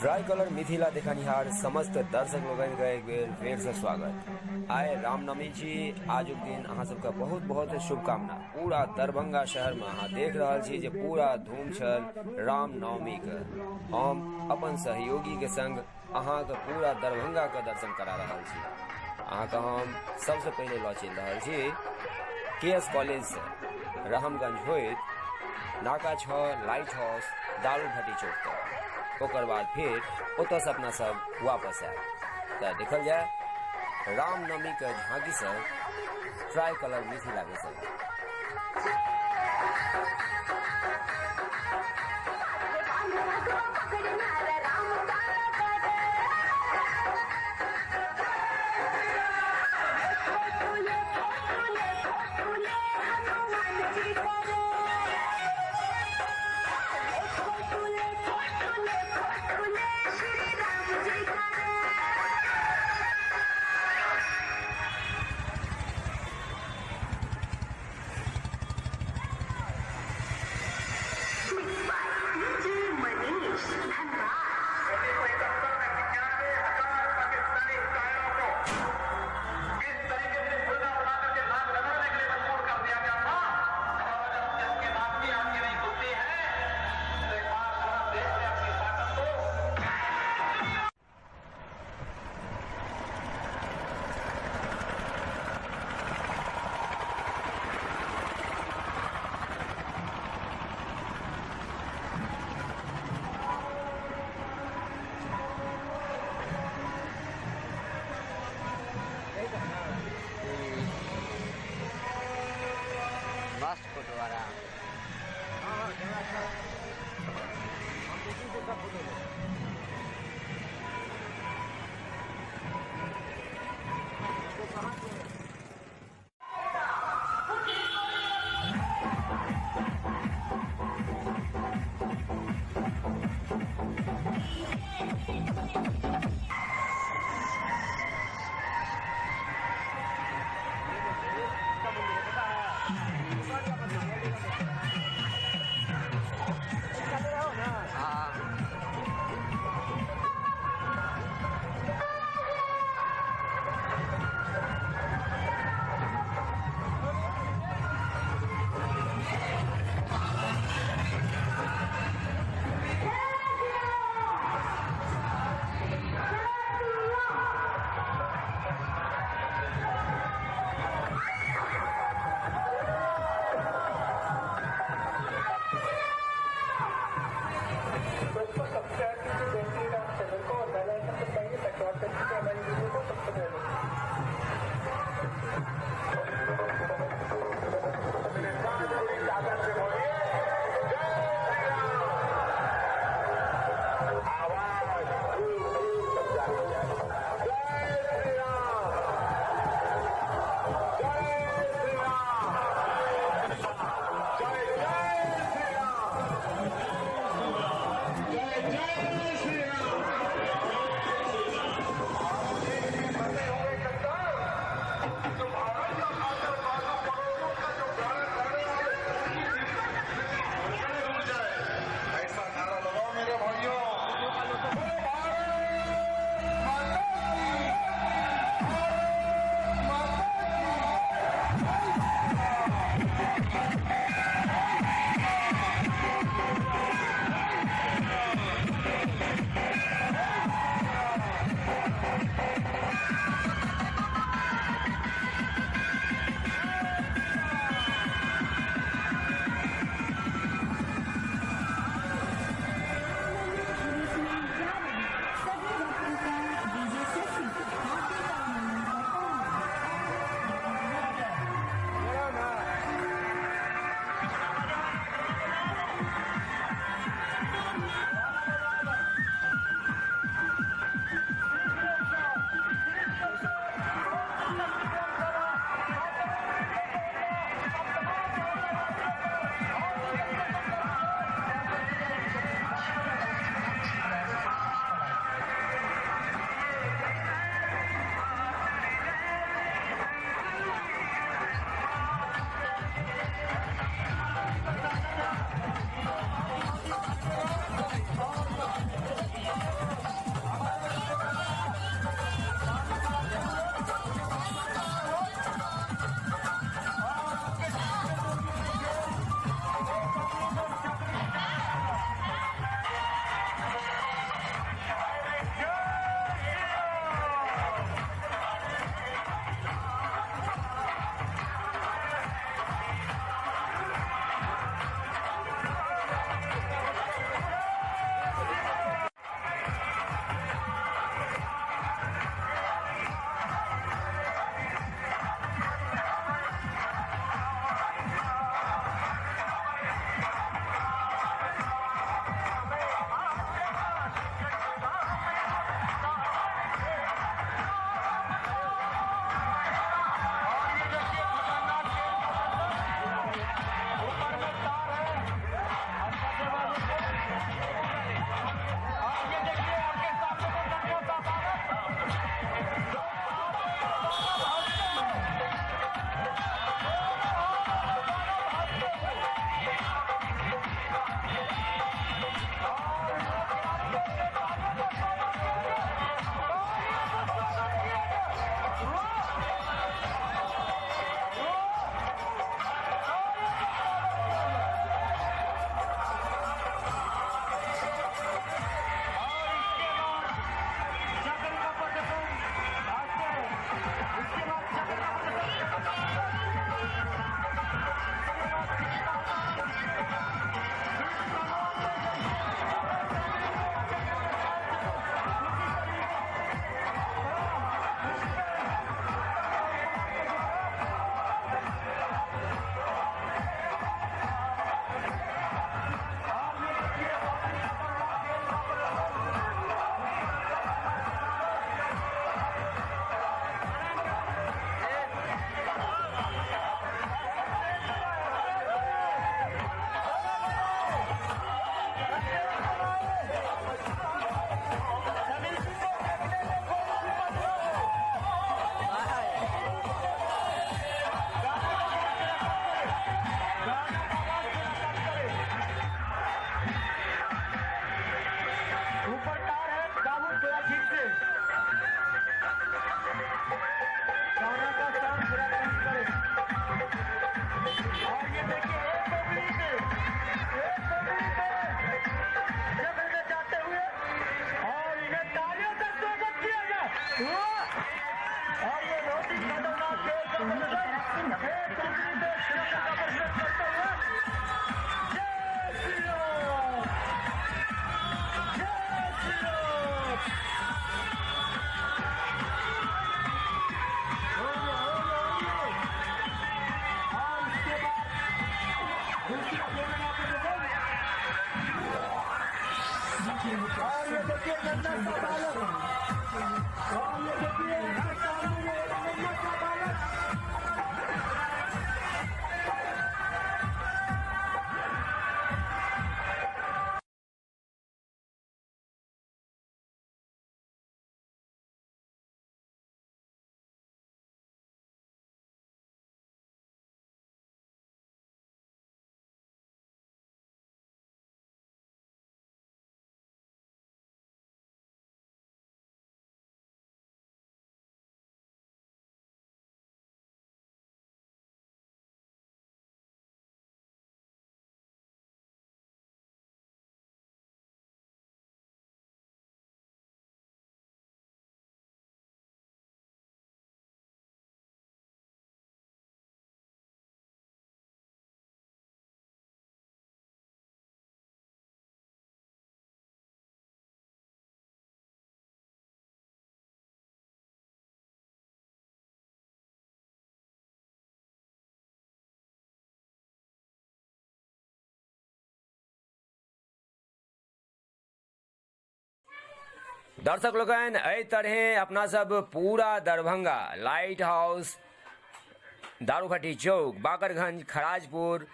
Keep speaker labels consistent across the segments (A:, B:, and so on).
A: Try colour Mithila देखनिहार समस्त दर्शक लोगन के एक बेर फेर से स्वागत। आइ रामनवमी छी। आजुक दिन अहाँ सबके बहुत बहुत शुभकामना। पूरा दरभंगा शहर में अहाँ देख रहल छी जे पूरा धूम छल रामनवमी के। हम अपन सहयोगी के संग अहाँ के पूरा दरभंगा के दर्शन करा रहल छी। अहाँ के हम सबसे पहले लऽ चलि रहल छी के एस कॉलेज से रहमगंज होइत नाका 6 लाइट हाउस दारू भट्टी चौक तक। ओकर बाद फिर ओतऽ से अपना सब वापस आयब। तऽ देखल जाय रामनवमी के झांकी सब ट्राई कलर मिथिला के संग।
B: ऊपर तार है बाबू, थोड़ा ठीक से गाना का साउंड थोड़ा कम करें। और ये देखिए एक उंगली पे जंगल में जाते हुए और इन्हें तालियों से स्वागत किया जाए। वाह! और ये बहुत ही खतरनाक खेल का प्रदर्शन, एक उंगली पे सुरक्षा का प्रदर्शन करते हुए। जय श्री राम, जय श्री राम। हो गया, हो गया, हो गया। और इसके बाद दूसरा खेलना प्रदर्शन। और ये देखिए नन्हा सा बालक, और ये देखिए हर सामने में एक नन्हा सा बालक।
A: दर्शक लोकनि, एहि तरहे अपना सब पूरा दरभंगा लाइट हाउस, दारूभट्टी चौक, बाकरगंज, खराजपुर,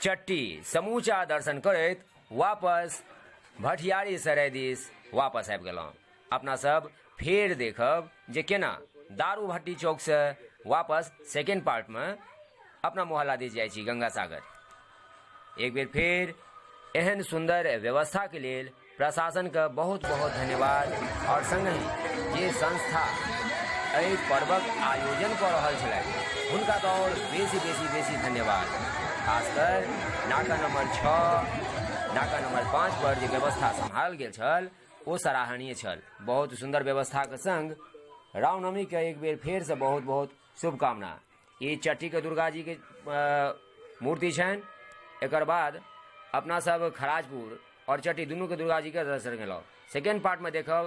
A: चट्टी समूचा दर्शन करैत वापस भटियारी सराय दिस वापस आबि गेलहुँ। अपना सब फेर देखब जे केना दारूभट्टी चौक से वापस सेकेंड पार्ट में अपना मोहल्ला दिस जाइ छी गंगा सागर। एक बेर फेर एहन सुंदर व्यवस्था के लेल प्रशासन के बहुत बहुत धन्यवाद और संगहि जे संस्था एहि पर्वक आयोजन कऽ रहल छलथि हुनका तऽ आओर बेसी बेसी बेसी धन्यवाद। खासकर नाका नंबर 6, नाका नंबर 5 पर जे व्यवस्था सम्हारल गेल छल ओ सराहनीय छल। बहुत सुंदर व्यवस्था के संग रामनवमी के एक बेर फेर से बहुत बहुत शुभकामना। ई चट्टी के दुर्गा जी के मूर्ति छनि। एकर बाद अपना सब खराजपुर और चट्टी दुनू के दुर्गा जी के दर्शन केलहुँ। सेकेंड पार्ट में देखब।